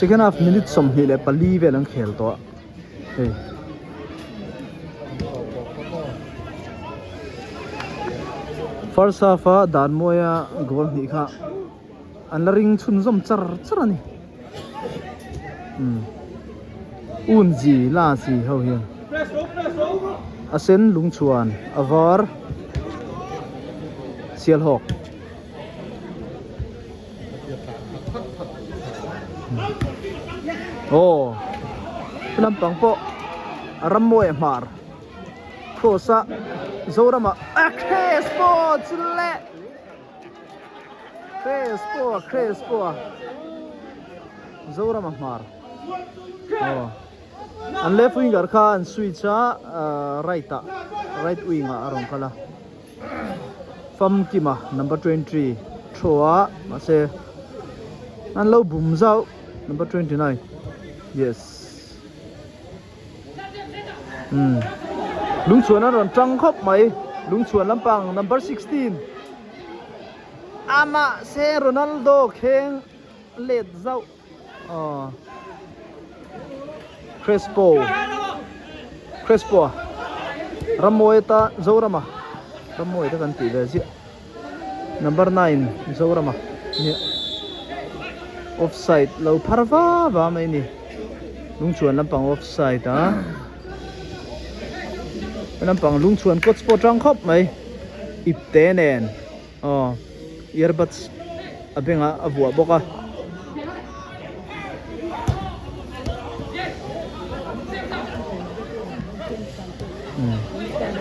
Second half minute 24 vel an khel tawh a hei. First half a Danmawia goal hnih kha an la ring chhunzawm char char a ni. Umm Unzi la chi ho hian a sen lungchhuan a var Sialhawk. Aw lampang pawh a ram mawi a hmar cross a Zorama a Crespo chu le Crespo a Crespo a Zorama hmar aw an left winger kha an switch a right ah right wing ah a rawn kal a. Famkima number 23 throw a mahse an lo bum zauh number 29 yes umm lungchhuan an rawn tang khawp mai lungchhuan lampang number 16 a mahse Ronaldo kheng let zauh aw Crespo Crespo a Rammawi ata Zorama Rammawi te kan tih ve ziah number 9 Zorama nia offside lo phar va va mai a ni lungchhuan lampang offside a lampang lungchhuan coach pawh tang khawp mai ipte nen. Aw earbuds a bengah a vuah bawk a.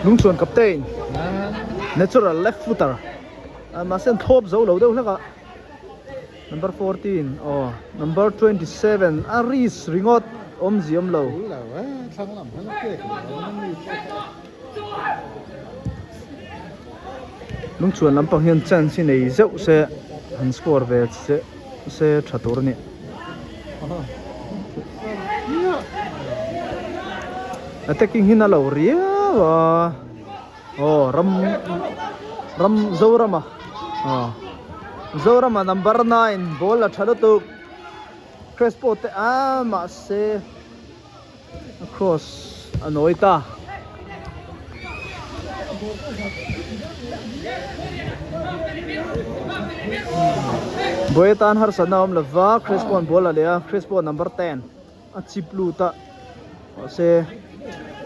Lungchhuan captain natural left footer mahse an thlawp zo lo deuh hlek a number 14 aw number 27 a risk ringawt awmzia awm lo. Lungchhuan lampang hian chance hi nei zeuh se han score ve se se tha tur a ni. Attacking hi na lo riau a aw ram ram Zorama aw Zorama number 9 ball la tha lutuk Crespo te a mahse A cross a nawi ta. Buai atan harsatna a awm lova Crespo an ball a leh a Crespo number 10 a chip lut a mahse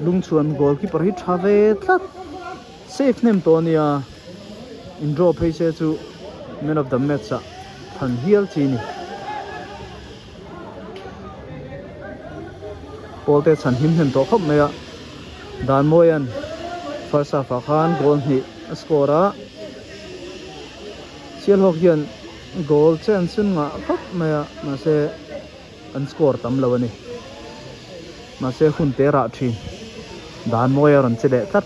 lungchhuan goalkeeper hi tha ve tlat safe hnem tawh a nia in draw phei se chu man of the match ah than hial chi a ni. Pawl te chhan him hnem tawh khawp mai a Danmawia'n first half ah khan goal hnih a score a Sialhawk hian goal chance chu ngah khawp mai a mahse an score tam lo a ni mahse hun te rah thin Danmawia rawn che leh tlat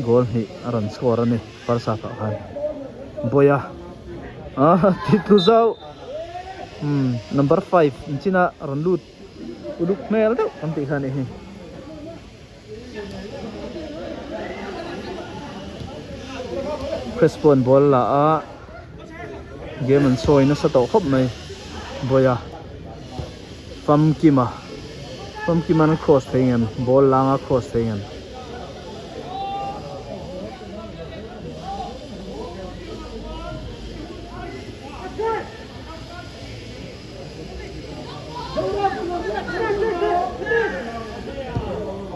goal hnih a rawn score a ni first half ah khan Bawia ah ti tlu zauh. Umm number 5 in china rawn lut uluk hmel deuh kan tih kha a nih hi. Crespo an ball la a game an sawi nasa tawh khawp mai Bawia Famkima Famkima an cross thei ngem ball langa cross thei ngem.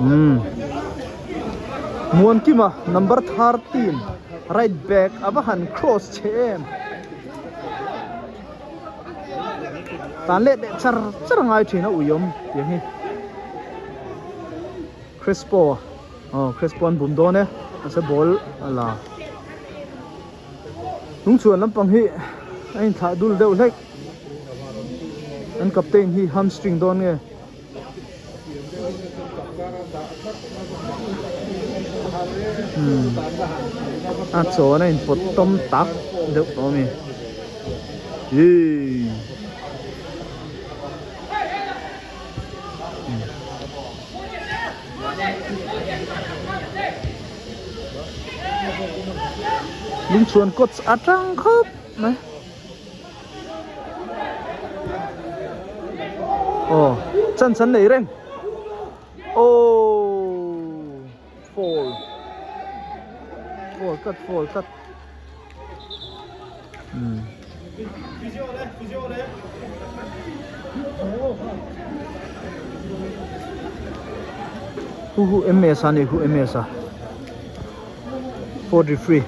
Umm Muankima number 13 right back a va han cross che em tan leh leh char char a ngai thin a uiawm tiang hi Crespo aw Crespo an bum dawn e mahse ball a la. Lungchhuan lampang hi a inthlah dul deuh hlek an captain hi hamstring dawn nge umm a chawn a inpawt tawm tak deuh tawh a mi ihh. Lungchhuan coach atang khawp mai. Aw chance an nei reng. Aww foul foul tlat foul tlat umm. Hu hu ms a ni hu ms a fourth referee.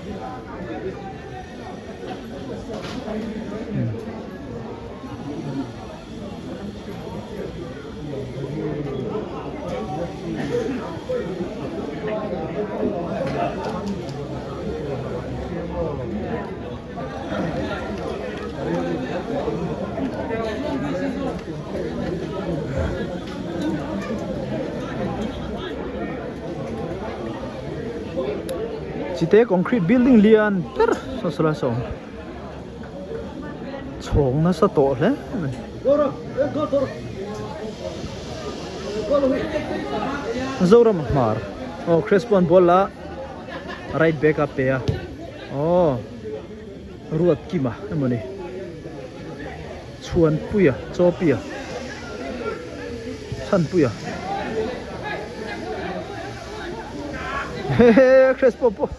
Chite concrete building lian ber saw saw lai saw awm. Chhawng nasa tawh hle mai. Zoram hmar aw Crespo an ball a right back a pe a aw Ruat Kima emaw ni Chhuanpuia Chawpia Chhanpuia hehe Crespo pawh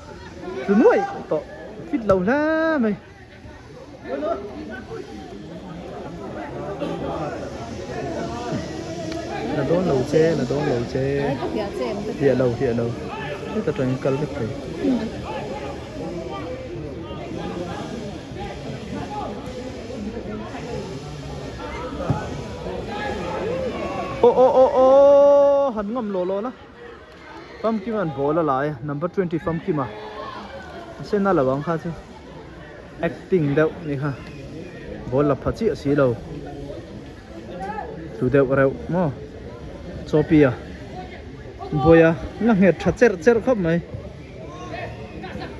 tlu nuai tawh. Fit lo hle mai. La dawn lo che, la dawn lo che. Hliah lo, hliah lo. Heta tangin kal vek thei. Aw aw aw aw han ngam lo lo la. Famkima'n ball a lai a, number 20 Famkima a sen a lo ang kha chu acting deuh ni kha ball la pha chiah si lo tlu deuh reuh maw Chawpi a Bawia la nghet tha cherh cherh khawp mai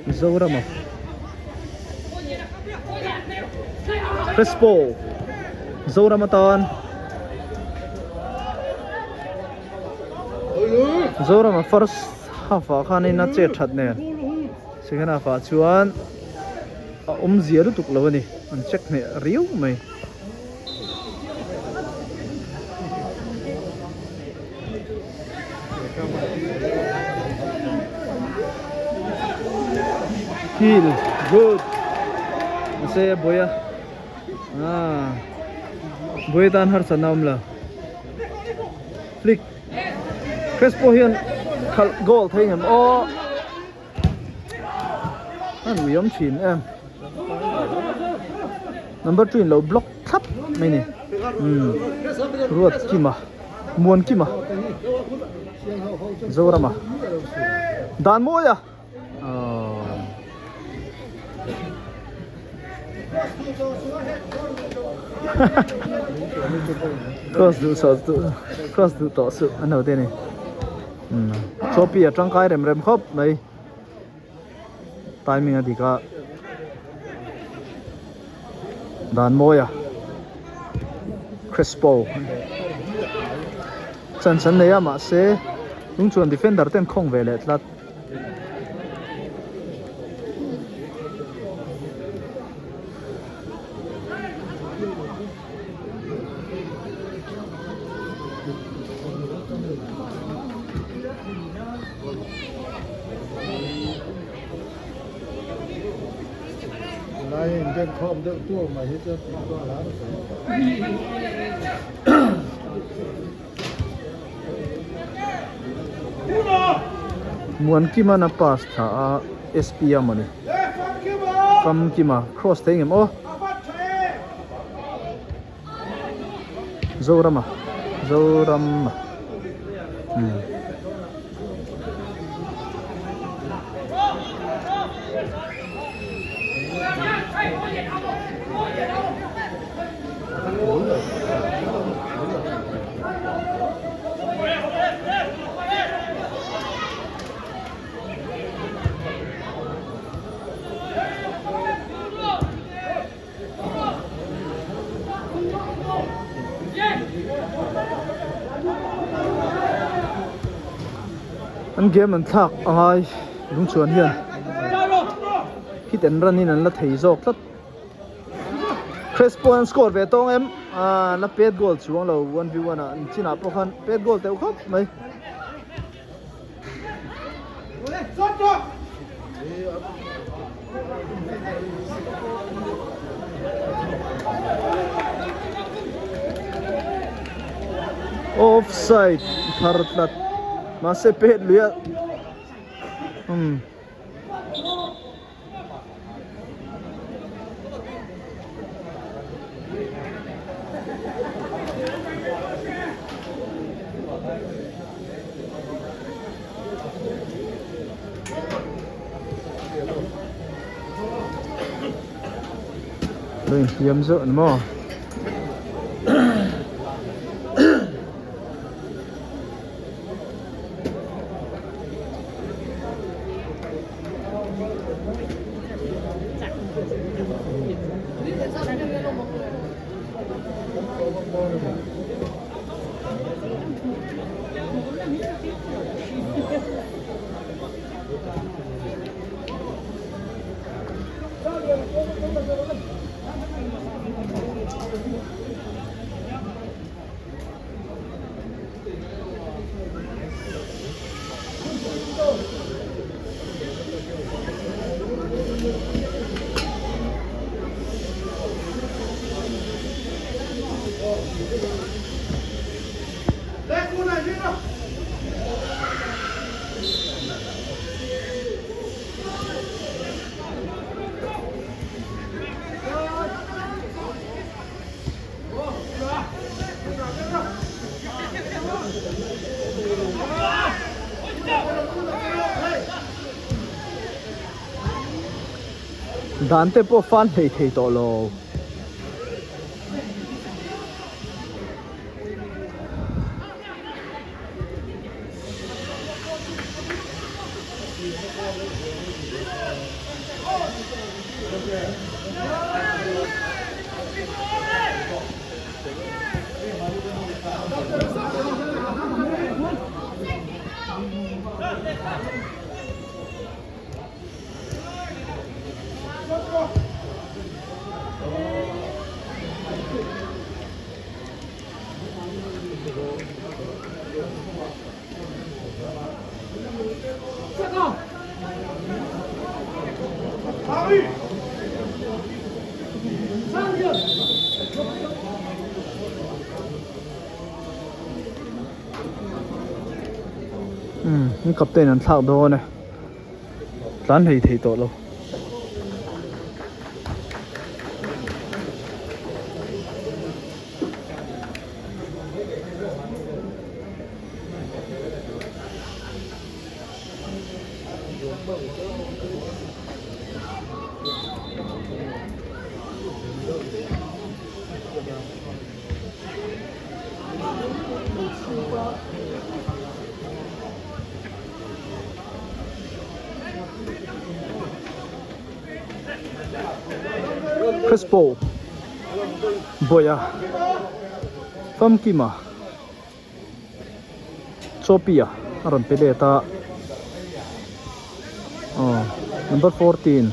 Mizoram a Crespo Zoram atan. Zorama first half ah khanin a chet that nen second half ah chuan a awmzia lutuk lo a ni an check hneh riau mai. Hill good mahse a buai a ah buai tan harsatna a awm lo. Flick Crespo hian khalh goal thei ngem aw an ui awm thin em number 2 in lo block thlap mai ni umm ruat kima muan kima Zorama dan mawi a. Cross duh sawh duh cross duh tawh suh an ho te ni umm trophy a tangkai rem rem khawp mai timing a dik a dan mawi a Crespo chance an nei a mahse lungchuan defender te an khawng ve leh tlat. Muankima'n a pass thla a SP a mawni Famkima cross thei ngem aw Zorama Zorama umm. An game an thlak a ngai lungchhuan hian hit and run in an la thei zawk tlat. Crespo an score ve tawng em? Ah la pet goal chuang lo one v one ah an chinah pawh khan pet goal teuh khawp mai. Offside thar tlat mahse pet lui a umm. Lo inhliam zeuh ani maw? Dan te pawh fan hlei thei tawh lo. Umm an captain an thlak dawn e tlan hlei thei tawh lo. Crespo Bawia Famkima Chopia a rawn pe let a aw number 14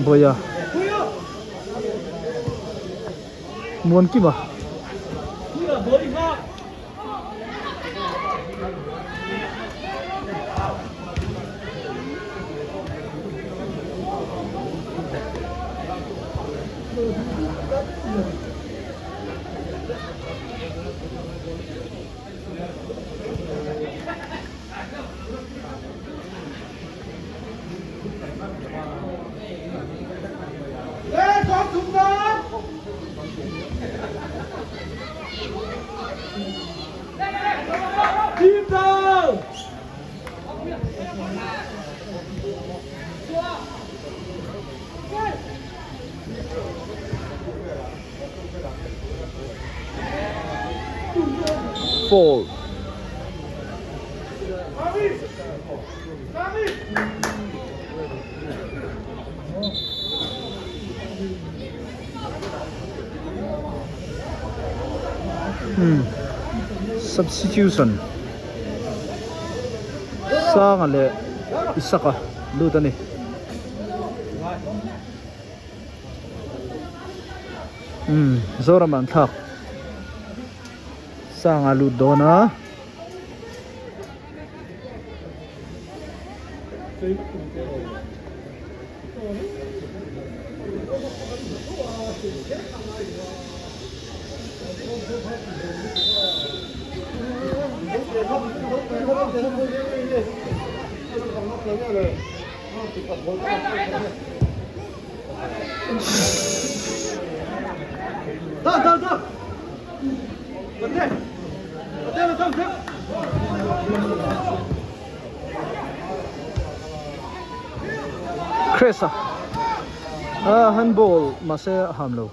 Bawia Muankima. Foul. Hmm. Substitution. Sanga leh Isaka lut a ni. Umm Zoram an thlak sang a lut dawn a. Chris a ah handball mahse a ham lo.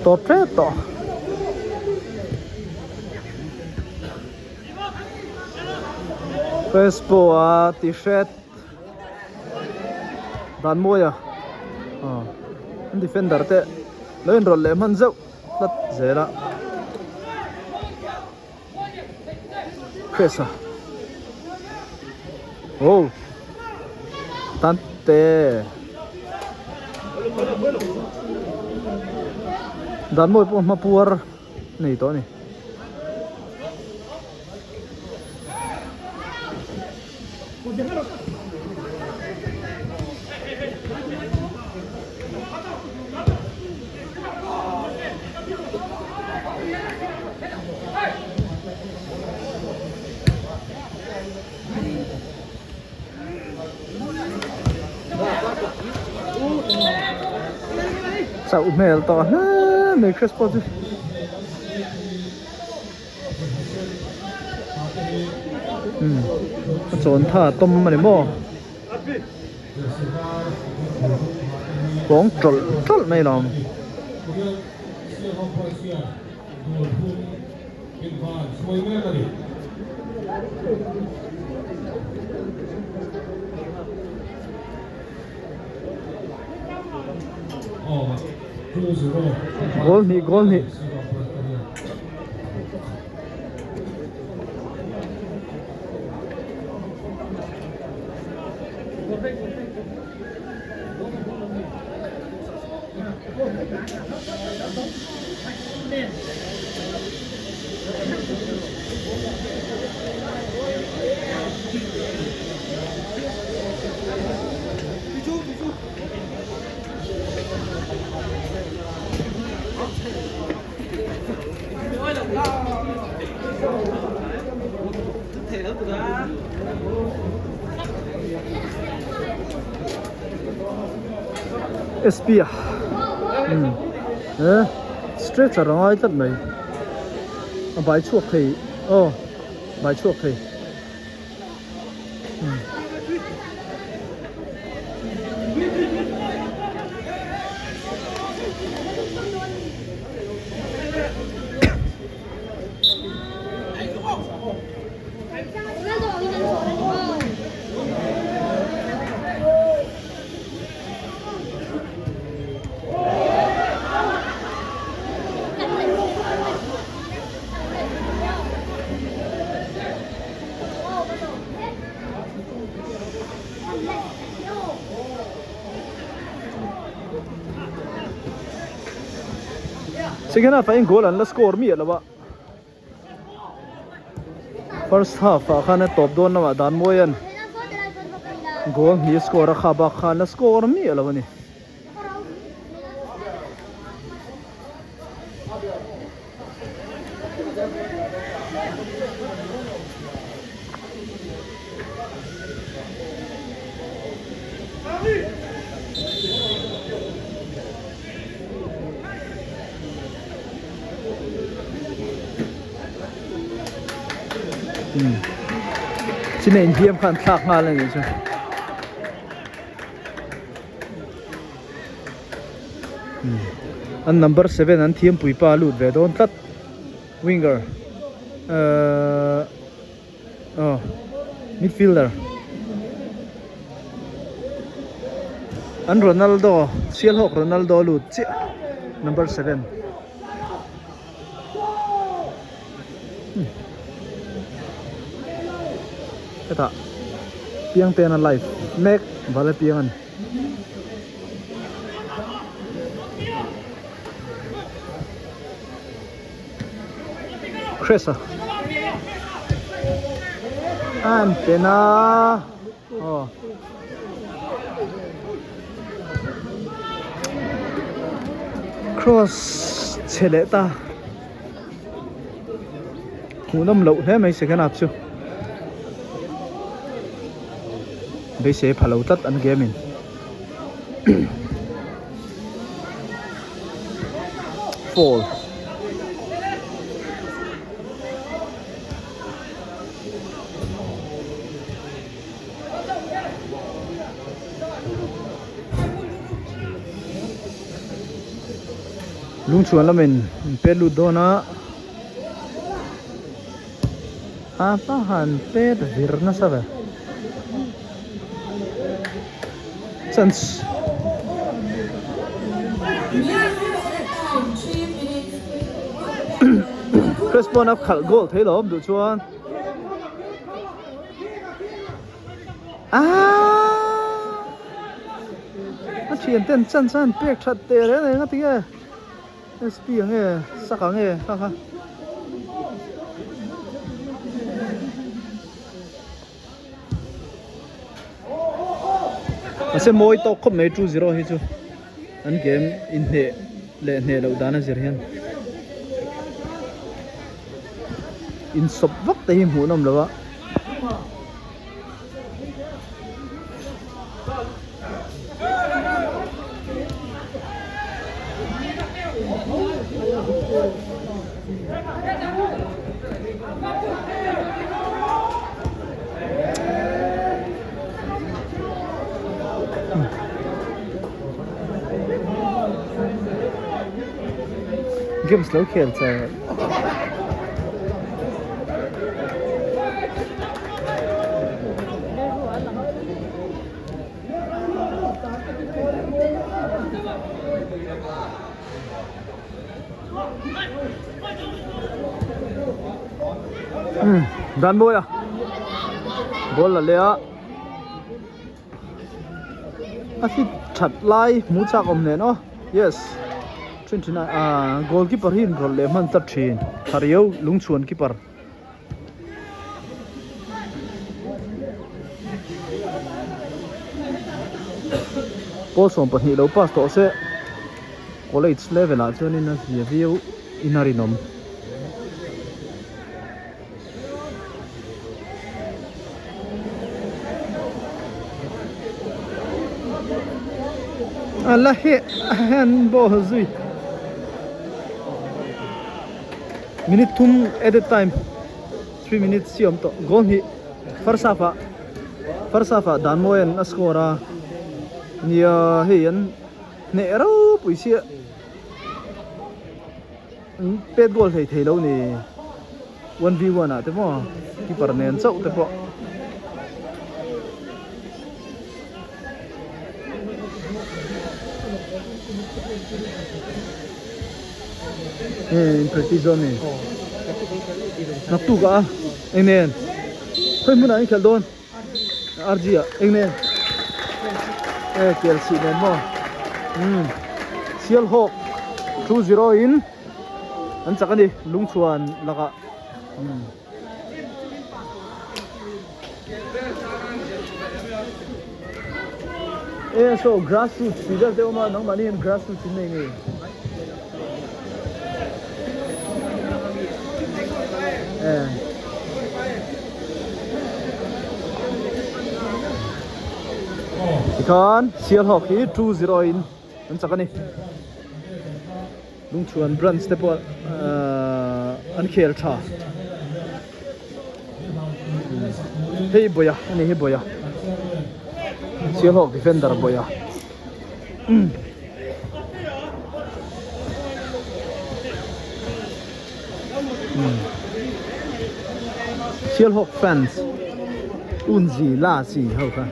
Tawp tep tawh. Crespo a t-shirt dan mawi a aw an defender te lo inrawlh leh hman zeuh tlat zel a Chris a oh tan te dan mawi pawh hma puar nei tawh a ni. Chauh hmel tawh hle mai Crespo chu. Umm a chawn tha tawm a ni maw kawng tawlh tawlh mai lawm. Goal hnih goal hnih. SP a umm he stretcher a ngai tlat mai a bai chhuak thei aw bai chhuak thei. Second half ah hian goal an la score miah lo a first half ah khan a tawp dawn lamah dan mawian goal hnih score a kha bak khan la score miah lo a ni. China inhliam khan thlak nghal a nih chu. An number seven an thiampui pa a lut ve dawn tlat winger ahh. Midfielder an Ronaldo Sialhawk Ronaldo lut chiah number 7. Hetah Piangtena live mek Vala Piang a ni. Chris a an pen a aw cross chhe leh ta hmuhnawm loh hle mai second half chu beisei pha lo tlat an game in. Fall. Lungchhuan lamin an pet lut dawn a a va han pet vir nasa ve. Chance. Crespo a khalh goal thei lo duh chuan ah a thian ten chance an pek that teh reng reng a tinge SP ang nge sak ang nge kha kha. Mahse mawi tawk khawp mai 2-0 hi chu an game inhneh leh hneh loh dan a zir hian insawp vak te hi hmuh nawm lo a. Games lo khel char. Dan mawi a ball la leh a a fit that lai hmuh chak awm nen aw yes then thin a ah goal keeper hi inrawlh leh hman tlat thin thariau lungchhuan keeper. Pawl 12 lo pass tawh se college level ah chuanin a zia viau in a rinawm. A la heh handball zui. Minute thum added time 3 minutes hi awm tawh goal hnih first half ah first half ah Danmawi an a score a nia hei an hneh ropui chiah an pet goal hlei thei lo ni 1v1 ah te maw keeper nen chauh te pawh. Hei practice dawn ni naktuk ah eng nen khawi hmunah an khelh dawn RG ah eng nen e kel sih nen maw umm Sialhawk 2-0 in an chak a ni Lungchhuan lakah umm. E so grassroots tih vel te awm a nangmahni hian grassroots in nei nge e tikhan Sialhawk hi 2-0 in an chak a ni Lungchhuan branch te pawh ahh an khel tha hei bawih a ani hi bawih a Sialhawk defender bawih a Sialhawk fans. Unzi la chi ho kha.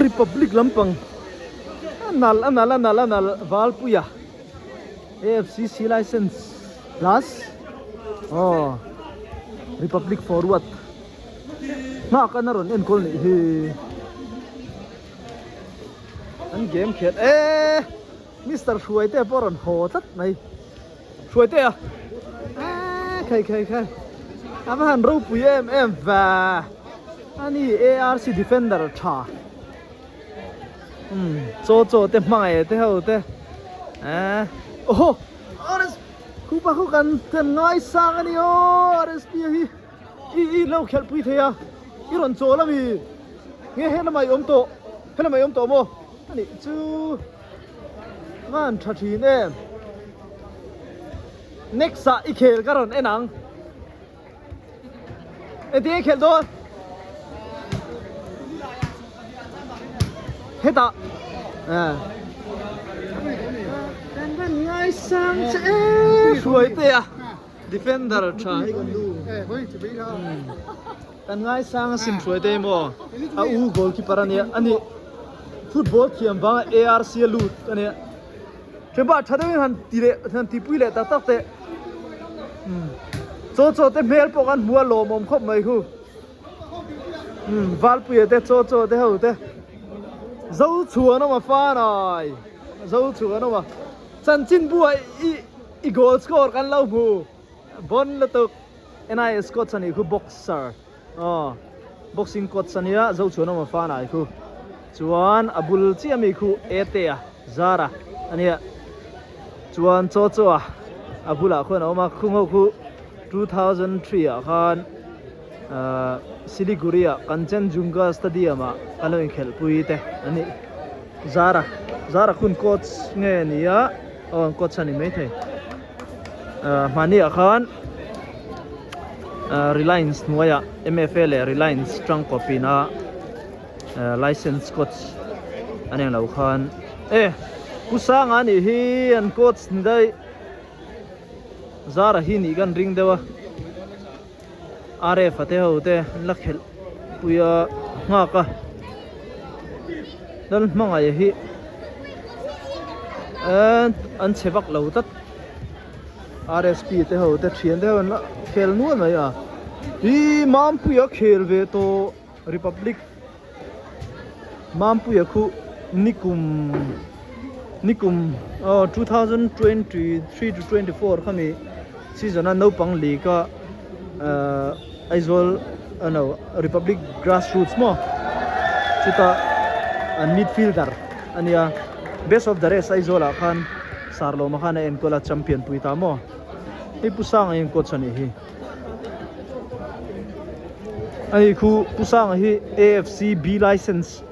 Republic lampang a nalh a nalh a nalh a nalh Valpuia AFCC license plus aw Republic forward nghak an a rawn enkawl nih hi an game khelh e Mister Hruaite pawh a rawn haw tlat mai. Hruaite a eee khai khai khai a va han ropui em em ve ani ARC defender tha umm chaw chaw te hmangaih te ho te eee awhaw RS khupa khu kan kan ngaisang ani aw RSP hi i i lo khelh pui thei a i rawn chawl ami nge helamah i awm tawh helamah i awm tawh maw ani chu. Van tha thin em. Next ah i khel ka rawn en ang. Engtin i khelh dawn? Hetah. Eh. Kan van ngai sang che e hruai te a. Defender tha hi kan nu. Kan ngaisang a sin hruai te maw a u goalkeeper ania ani football thiam vanga ARC a lut ania thianpa tha deuhin han ti leh han tipui leh tak tak teh umm chaw chaw te hmel pawh kan hmu a lawmawm khawp mai khu umm Valpuia te chaw chaw te ho te zo chhuan awm a fanai zo chhuan awm a chanchin buai i i goal score kan lo hmu bon lutuk. NIS coach anih khu boxer aw boxing coach ania Zochhuanawma fan ah khu chuan a bul chiah ami khu Ete a Zara ania chuan chaw chaw a a bulah khuan a awm a khung ho khu 2003 ah khan ahh Siliguri ah Kanchenjunga stadium ah kan lo inkhelh pui te ani Zara Zara khun coach nge nia aw coach ani maithei. Ahh hmani ah khan ahh Reliance hnuaiah M_F_A leh Reliance tangkawp ina ahh license coach an eng lo khan e Pu Sanga anih hi an coach ni daih Zara hi nih kan ring deuh a R_F a te ho te an la khelh pui a nghak a lal hmangaih hi eee an chhe vak lo tlat R_S_P te ho te thian te ho an la khel nual mai a ih Mampuia khel ve tawh Republic Mampuia khu nikum nikum aw 2023 to 24 khami season a naupang league a ahh Aizawl ah no Republic grassroots maw chutah an midfielder a nia best of the rest Aizawl ah khan Sarlawma khan a enkawl a champion pui ta maw hei Pu Sanga hi an coach a nih hi. Ani khu Pu Sanga hi AFC B license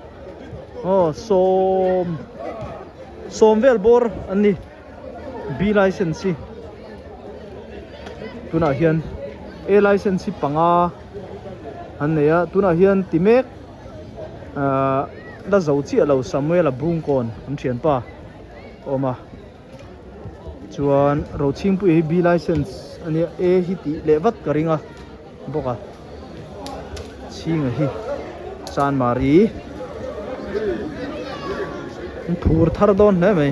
aw sawm sawm vel bawr an ni B license hi tunah hian A license hi panga an nei a tunah hian ti mek ahh la zo chiah lo Samuel-a Bungkawn an thianpa a awm a. Chuan Rochhingpuia hi B license a nia A hi tih leh vat ka ring a bawk a chhinga hi Chanmari an phur thar dawn hle mai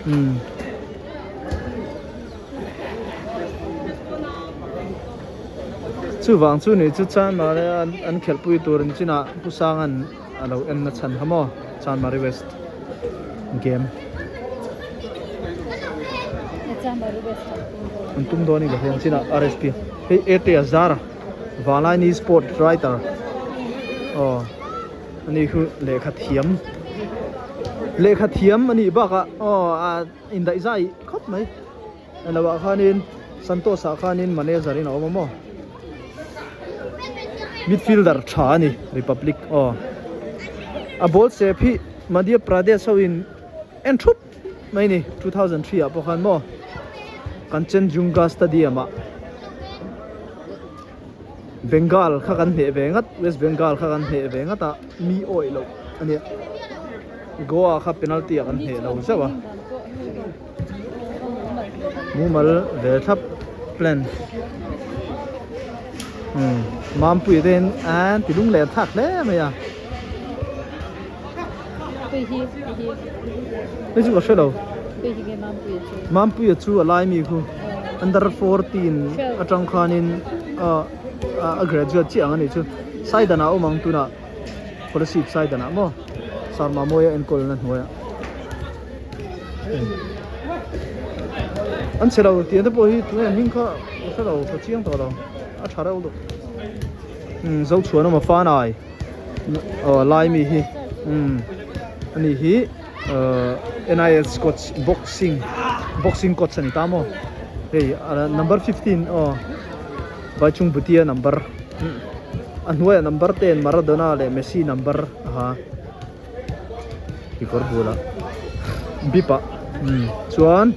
umm chuvang chu nih chu Chanmari an an khelhpui tur in chinah Pu Sanga'n a lo en na chhan kha maw Chanmari West game an tum dawn in ka hria chinah RSP hei ate a zar a Vanlaini sport writer aw ani khu lehkha thiam lehkha thiam anih bakah aw a indaih zai khawp mai Elo ah khanin Santos ah khanin manager in a awm a maw midfielder tha a ni Republic aw. A ball sep hi Madhya Pradesh ho in en thup mai ni 2003 ah pawh khan maw Kanchenjunga stadium ah Bengal kha kan hneh ve ngat West Bengal kha kan hneh ve ngat a mi awih loh a nia Goa kha penalty ah kan hneh lo zeuh a mumal ve thlap plan umm Mampuia te hian an ti lung leh thlak hle mai a. Hei chu ka hre lo. Mampuia chu a lai mi khu under 14 atang khanin a graduate chiah ang a nih chu. Saidanah a awm ang tunah scholarship Saidanah maw Sarma Mawia enkawlna hnuaiah. An chhe lo tih te pawh hi tunge hming kha ka hre lo ka chiang tawh lo a tha reuh lutuk. Zochhuanawma Fanai. Aw lai mi hi umm ani hi ahh N_I_S coach boxing boxing coach ani ta maw hei number 15 aw Baichung Bhutia number a hnuaiah number 10 Maradona leh Messi number aha kekawr bulah bip ah umm chuan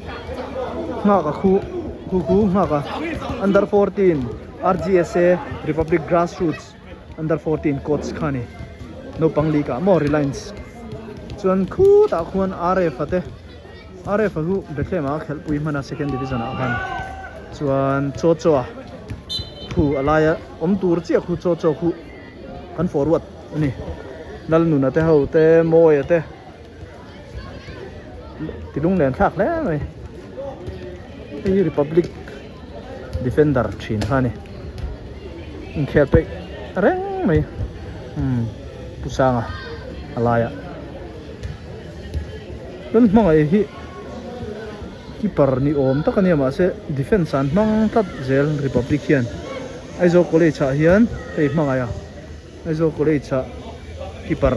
nghak a khu khu khu nghak a under 14 R_G_S_A Republic Grassroots. Under 14 coach kha ni naupang league ah maw Reliance chuan khutah khuan RF a te RF a chu Bethlehem ah a khelhpui hman a second division ah khan chuan chaw chaw a khu a laia awm tur chiah khu chaw chaw khu kan forward a ni Lalnuna te ho te Mawia te ti lunglen thlak hle mai hei hi Republic defender thin kha a ni inkhel peih reng mai umm Pu Sanga a laiah chuan hmangaih hi keeper ni awm tak a nia mahse defence an hmang tlat zel Republic hian Aizawl college ah hian hei hmangaih a. Aizawl college ah keeper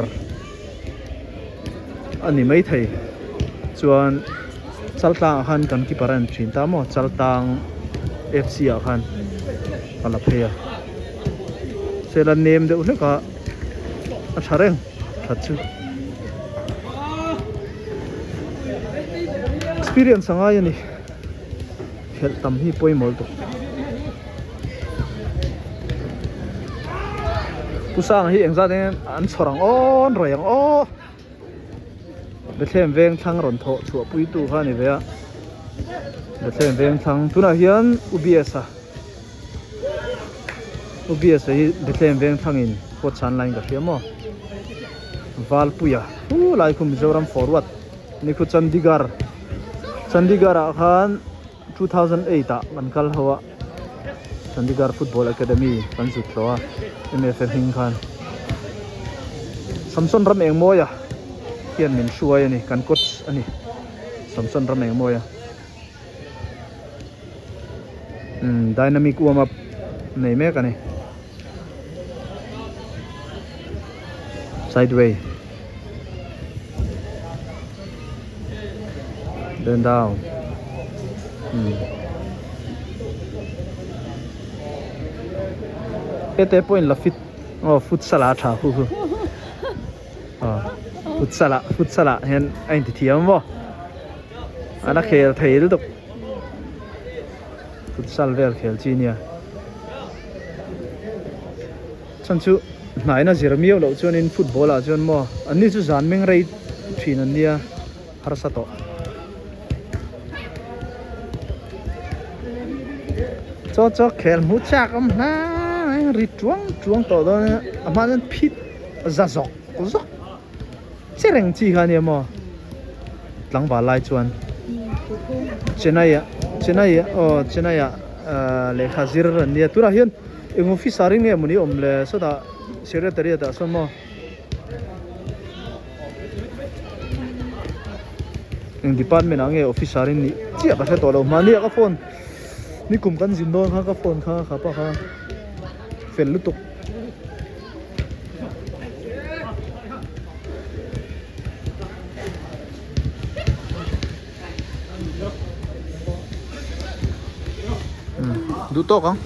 a ni maithei chuan chaltlang ah khan kan keeper a en thin ta maw chaltlang F C ah khan a la phei a sela nem deuh hlek a a tha reng that chu experience a ngai a ni. Khelh tam hi pawimawh lutuk. Pu Sanga hi engzat eng an chhawr ang aw an rawih ang aw Bethlehem veng thlang rawn thawh chhuah pui tu kha a ni ve a Bethlehem veng thlang tunah hian U B_S a U B_S a hi Bethlehem veng thlangin kawt chhan laiin ka hria maw Valpuia hu lai khu Mizoram forward ni khu Chandigarh Chandigarh ah khan 2008 ah kan kal ho a Chandigarh Football Academy kan zut hlawh a M_F_A hming khan Samson ram eng mawi a hian min hruai a ni kan coach a ni Samson ram eng mawi a umm dynamic warm up nei mek a ni sideway then down umm hete pawhin la fit aw futsal ah a tha khu khu aw futsal ah futsal ah hian a inti thiam maw a la khel thei lutuk futsal vel khel chi nia chhan chu hnaina zir miau loh chuanin football ah chuan maw an ni chu zan meng rei thin an nia harsa tawh chaw chaw khel hmu chak awm hla mai ri tuang tuang tawh dawn a a hma chuan phit za zawk zawk Che reng chi kha ania maw tlangval lai chuan Chennai ah Chennai ah aw Chennai ah lehkha zir an nia tunah hian eng officer in nge mawni awm le sawtah secretariat ah sawn maw eng department ah nge officer in nih chiah ka hre tawh lo mahni ah ka phone nikum kan zin dawn kha ka phone kha kha pa kha fel lutuk. Duh tawk ang.